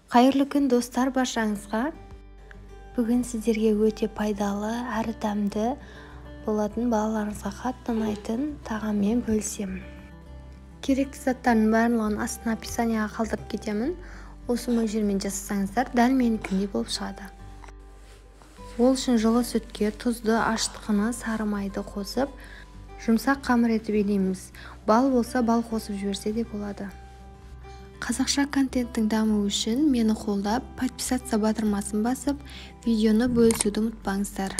Қайырлы күн достар баршаңызға. Бүгін сіздерге өте пайдалы әрі дәмді болатын, балаларыңызға қатты ұнайтын тағаммен бөлісемін. Керекті заттардың барлығын астына описанияға қалдырып кетемін. Осы мөлшермен жасасаңыздар дәл менікіндей болып шығады. Ол үшін жылы сүтке тұзды, ашытқыны, сары майды қосып, жұмсақ қамыр етіп илейміз. Бал болса бал қосып жіберсе де болады. Қазақша контенттің дамуы үшін мені қолдап, подписаться батырмасын басып, видеоны бөлісуді ұмытпаңыздар.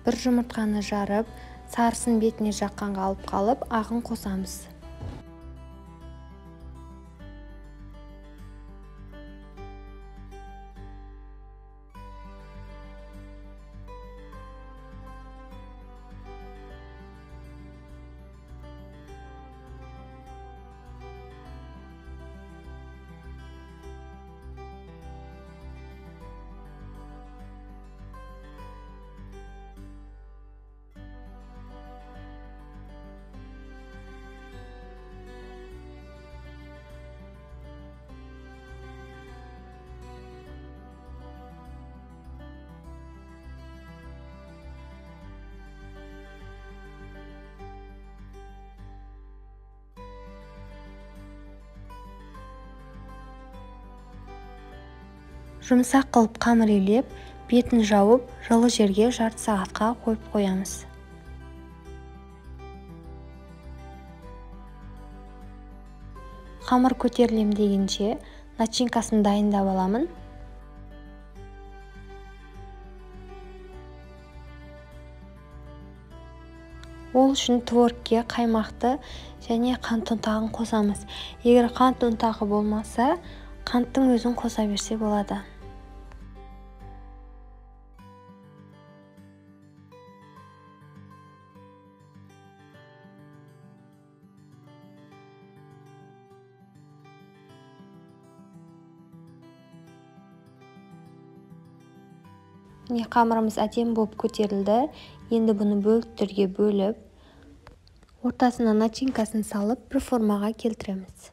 Бір жұмыртқаны жарып, сарысын бетіне жаққанға алып қалып, ағын қосамыз. Жұмсақ қылып қамыр илеп, бетін жауып, жылы жерге жарты сағатқа қойып қоямыз. Қамыр көтерілем дегенше начинкасын дайындап аламын. Ол үшін творогке қаймақты және қант ұнтағын қосамыз. Егер қант ұнтағы болмаса, қанттың өзін қоса берсе болады. Міне, қамырымыз әдемі болып көтерілді. Енді бұны бөліктерге бөліп, ортасына начинкасын салып, бір формаға келтіреміз.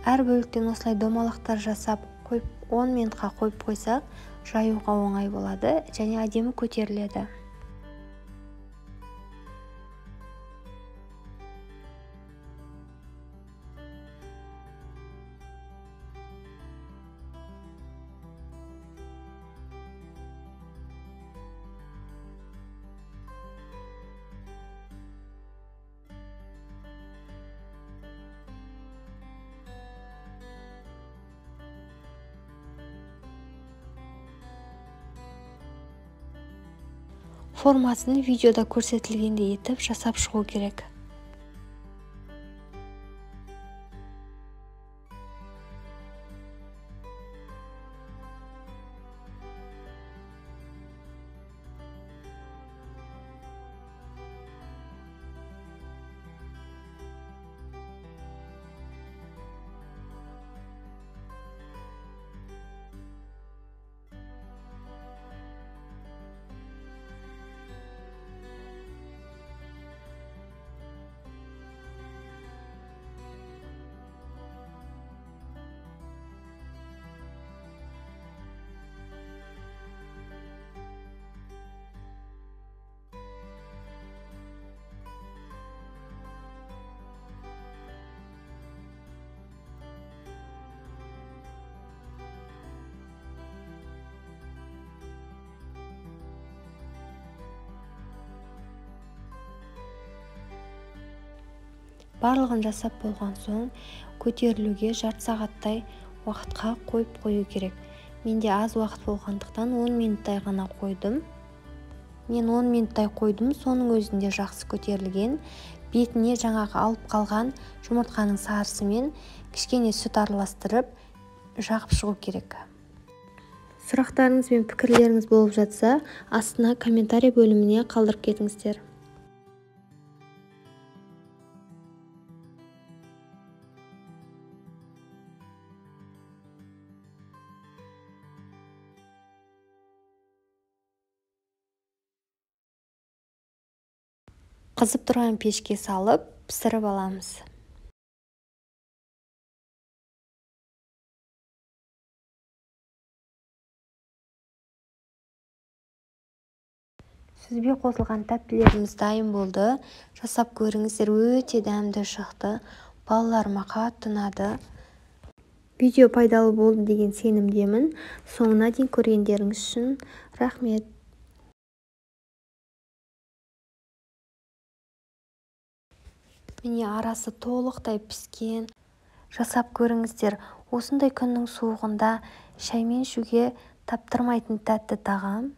Әр бөліктен осылай домалақтар жасап қойып, 10 минутқа қойып қойсақ, жаюға оңай болады және әдемі көтеріледі. Формасын видеода көрсетілгендей етіп жасап шығу керек. Барлығын жасап болған соң, көтерілуге жарты сағаттай уақытқа қойып қою керек. Менде аз уақыт болғандықтан 10 минуттай ғана қойдым. Мен 10 минуттай қойдым, соның өзінде жақсы көтерілген. Бетіне жаңағы алып қалған жұмыртқаның сарысымен кішкене сүт араластырып, жағып шығу керек. Сұрақтарыңыз бен пікірлеріңіз болып жатса, астына комментарий бөліміне қалдырып кетіңіздер. Қызып тұрған пешке салып, пісіріп аламыз. Сүзбе қосылған тәттілеріміз дайын болды. Жасап көріңіздер, өте дәмді шықты. Балаларыма қатты ұнады. Видео пайдалы болды деген сенімдемін. Соңына дейін көргендеріңіз үшін рахмет. Міне, арасы толықтай піскен. Жасап көріңіздер. Осындай күннің суығында шаймен ішуге таптырмайтын тәтті тағам.